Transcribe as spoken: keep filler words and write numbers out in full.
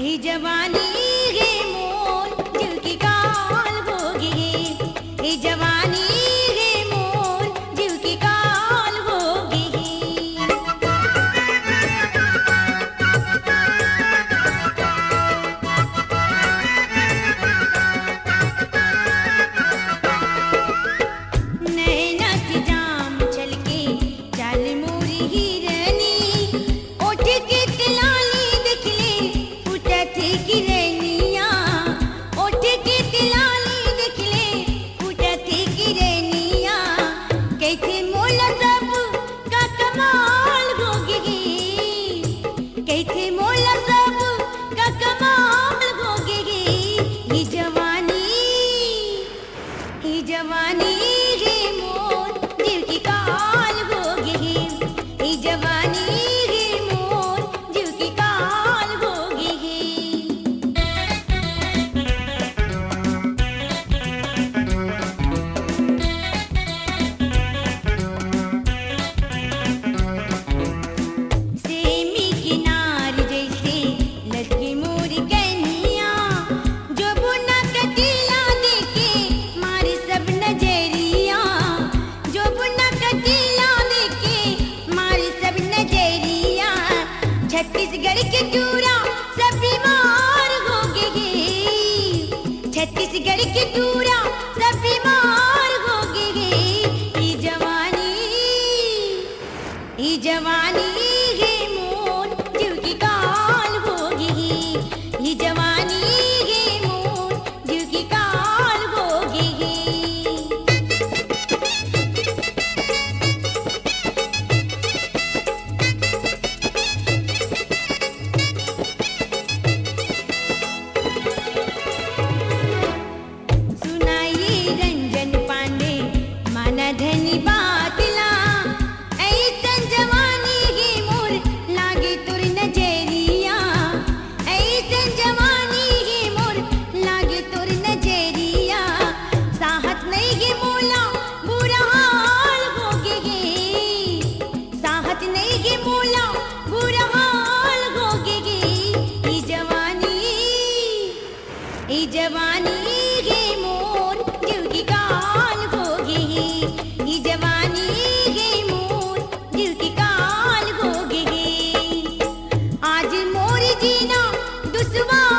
ए जवानी गे मोर जीव के काल हो गे हे, ए जवानी गे मोर जीव के काल हो गे हे। नैना के जाम छलके चाल मोरी हिरनी, ओठ के लाली देखले फुटत किरनिया, ओठ के लाली देखले फुटत किरनिया। कहिथे मोला सब का कमाल हो गे हे, कहिथे मोला सब का कमाल हो गे हे। ये जवानी, ये जवानी गे मोर जीव के काल हो गे हे, ये जवानी गे मोर जीव के काल हो गे हे। सेमी किनार जैसे लटकी मोर कनिया, जो बुना कटीला देखे मारे सब नजरिया, जो बुना कटीला देखे मारे सब नजरिया। छत्तीसगढ़ के टूरा सब बीमार हो गे हे, छत्तीसगढ़ के टूरा सब बीमार हो गे हे। ये जवानी, ये जवानी गे मोर जीव के काल हो गे हे, ये जवानी गे मोर जीव के काल हो गे हे। सुनाई रंजन पांडे, माना धनी बात ला, ऐसन जवानी गे मोर लागे तोर नजरिया, ऐसन जवानी गे मोर लागे तोर नजरिया। साहत नइ गे मोला बुरा हाल हो गे हे, साहत नइ गे मोला बुरा हाल हो गे हे। ई जवानी, ई जवानी गे मोर जीव के काल हो गे हे, ई जवानी गे मोर जीव के काल हो गे हे। आज मोर जीना दुसवार